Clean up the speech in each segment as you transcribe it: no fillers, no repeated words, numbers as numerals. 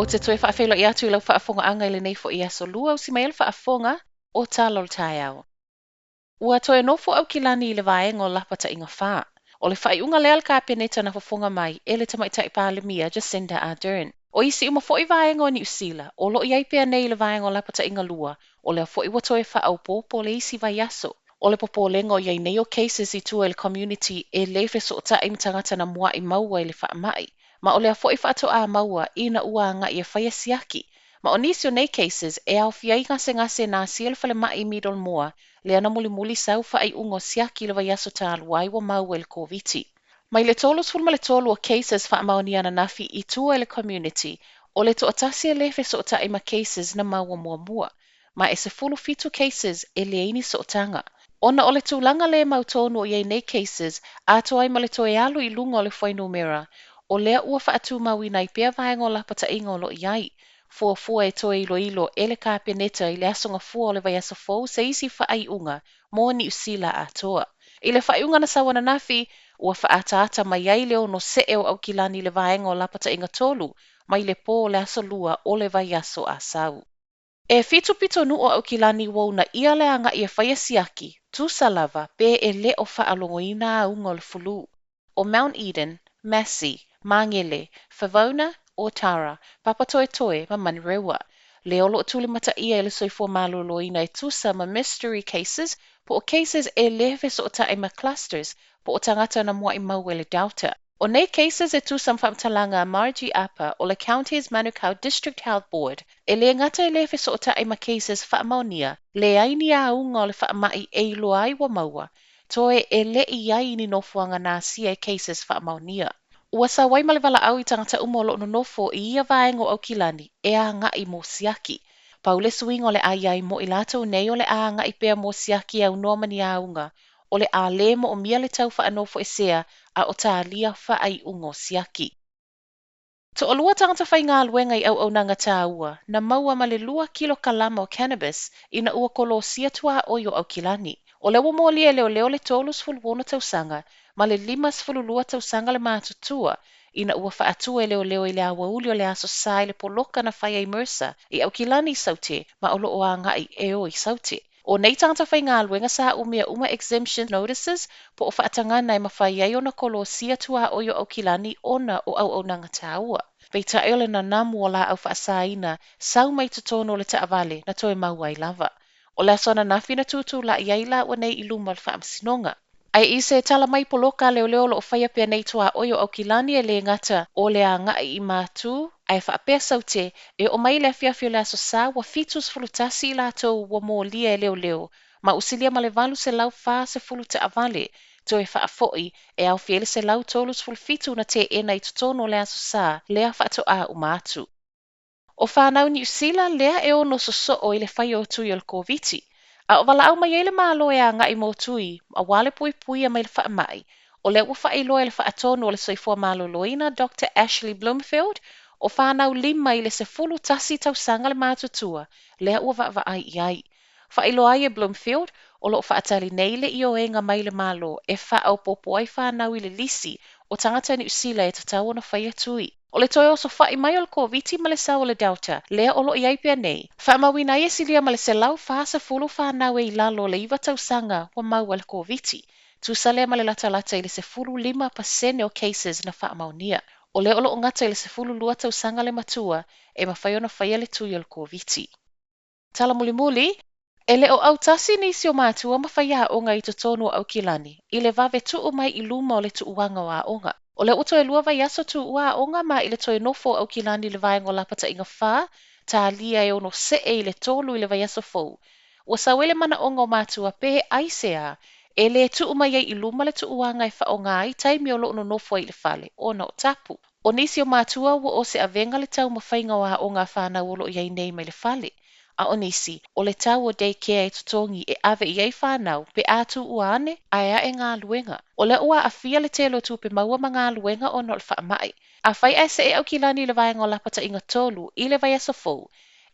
Ou te toe faafeiloai atu i lau faafogaaga i lenei foi aso lua, usi mai ai le faafofoga o Tala o le Taeao. Ua toe nofo Aukilani i le vaega o lapataiga 4. O le faaiuga lea a le Kapeneta na fofoga mai e le Tamaitai Palemia Jacinda Ardern. O isi uma foi vaega o Niu Sila, o lo o i ai pea nei i le vaega o lapataiga 2, o lea foi ua toe faaopoopo le isi vaiaso. O le popolega o i ai nei o cases i tua i le community e le fesootai ma tagata na mua'i maua i le faamai. Ma o lea foi faatoā maua ina ua aga'i e faia siaki. Ma o nisi o nei cases e aofia ai gasegase na asia i le falemai i Middlemore, lea na mulimuli sau faaiuga o siaki i le vaiaso talu ai ua maua i le Koviti. Mai le 33 o cases faamaonia ananafi i tua i le community, o le toatasi e le fesootai ma cases na maua muamua. Ma e 17 cases e leai ni sootaga. Ona o le tulaga le mautonu o i ai nei cases, atoa ai ma le toe alu i luga o le fuainumera, o lea ua faatumauina ai pea vaega o lapataiga o lo o i ai. Fuafua e toe iloilo e le Kapeneta i le aso Gafua o le vaiaso fou se isi faaiuga mo Niu Sila atoa. I le faaiuga na sau ananafi, ua faaataata mai ai le 6 see o Aukilani i le vaega o lapataiga 3 mai le pō o le aso Lua o le vaiaso a sau. E fitu pitonuu o Aukilani ua uunaia le aga'i e faia siaki, tusa lava pe e le o faalogoina auga o le fulu. ʻO Mount Eden, Massey, Māngere, Favona, Ōtara, Papatoetoe ma Manurewa. Lea o lo o tulimataʻia e le Soifua Maloloina e tusa ma mystery cases po o cases e le fesootai ma clusters po o tagata na mua'i maua i le Delta. ʻO nei cases e tusa ma faamatalaga a Margie Apa o le Counties Manukau District Health Board, e le gata e le fesootai ma cases faamaonia, leai ni auga o le faamai e iloa ai ua maua, toe e le i i ai ni nofoaga na asia e cases faamaonia. Ua sau ai ma le valaau i tagata uma o lo o nonofo i ia vaega o Aukilani e agaʻi mo siaki. Pau le suiga o le a i ai mo i latou nei o le a agaʻi pea mo siaki e aunoa ma ni auga o le a le moomia le tau faanofoesea a o tālia faaiuga o siaki. Toalua tagata faigaluega i auaunaga tāua na maua ma le lua kilokalama o cannabis ina ua kolosia tuaoi o Aukilani. O lea ua molia e leoleo le 36 tausaga ma le 52 tausaga le matutua ina ua faatua e leoleo i le aoauli o le Aso Sa i le poloka na faia i Mercer i Aukilani i Saute ma o lo o agaʻi e o i Saute. ʻO nei tagata faigaluega sa ʻumia uma exemption notices po o faatagana e mafai ai ona kolosia tuaoi o Aukilani ona o auaunaga tāua. Peitai o le nanamu o lāʻau faasaina sau mai totonu o le taʻawale na toe maua ai lava. O le aso ananafi na tutulaʻi ai lāua nei i luma o le faamasinoga. Ae i se tala mai poloka a leoleo o lo o faia pea nei tuaoi o Aukilani e le gata o le agaʻi i Matū ae faapea Saute e oo mai i le afiafi o le Aso Sa ua 71 i latou ua molia e leoleo ma ua silia ma le 840 taʻawale toe faafoi e aofia ai le 137 na teena i totonu o le Aso Sa lea faatoā uma atu. ʻO whānau Niu Sila lea e ono sosoo i le faia o tui o le Koviti. A o valaau mai ai le Malo e agaʻi mo tui, auā le puipuia mai le faamai, o lea ua faailoa e le Faatonu o le Soifua Maloloina Doctor Ashley Bloomfield, ʻo whānau 5 i le 11 tausaga le matutua lea ua vaavaai i ai. Faailoa ai e Bloomfield, o lo o faatali nei le ioega mai le Malo e faaopoopo ai whānau i le lisi o tagata Niu Sila e tatau ona faia tui. ʻO le toe osofaʻi mai o le Koviti ma le sau o le Delta, lea o lo o i ai pea nei, faamauina ai e silia ma le 140 whānau e i lalo o le 9 tausaga ua maua i le Koviti. Tusa lea ma le latalata i le 15% o cases na faamaonia. O lea o lo o gata i le 12 tausaga le matua e mafai ona faia le tui o le Koviti. Tala mulimuli, E le o autasi nisi o mātua ma faiaoga i totonu o Aukilani i le vave tuu mai i luma o le tuuaga o aoga. O lea ua toe lua vaiaso tuua aoga ma i le toe nofo o Aukilani i le vaega o lapataiga 4, tālia e 6 see i le 3 i le vaiaso fou. Ua sau ai le manaʻoga o mātua pe aisea e lē tuu mai ai i luma le tuuaga e faaaoga ai taimi o lo o nonofo ai i le fale ona o tapu. ʻO nisi o mātua ua o se avega le taumafaiga o aoga a whānau o lo o i ai nei mai le fale. A ʻo nisi, ʻo le tau o day care e totogi e ave i ai whānau pe a tuua ane ae aʻe galuega. ʻO lea ua aafia le tele o tupe maua ma galuega ona o le faamai. Afai ae see Aukilani i le vaega o lapataiga 3 i le vaiaso fou,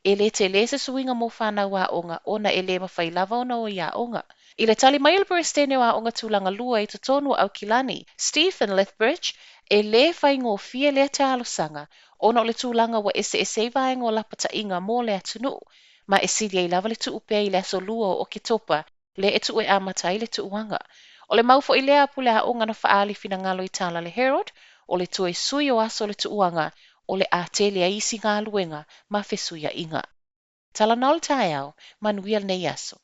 e le tele se suiga mo whānau aoga ona e le mafai lava ona o i aoga. I le tali mai a le Peresetene o Aoga Tulaga Lua i totonu o Aukilani, Stephen Lethbridge, e lē faigofie lea talosaga ona o le tulaga ua eseese ai vaega o lapataiga mo le atunuu, ma e sili ai lava le tuu pea i le aso 2 o Oketopa lea e tuu e amata ai le tuuaga. O le mau foi lea a pule aoga na faaali finagalo i tala a le Herald, o le toe sui o aso o le tuuaga o le a tele ai isi galuega ma fesuiaiga. Talanoa le taeao, manuia lenei aso.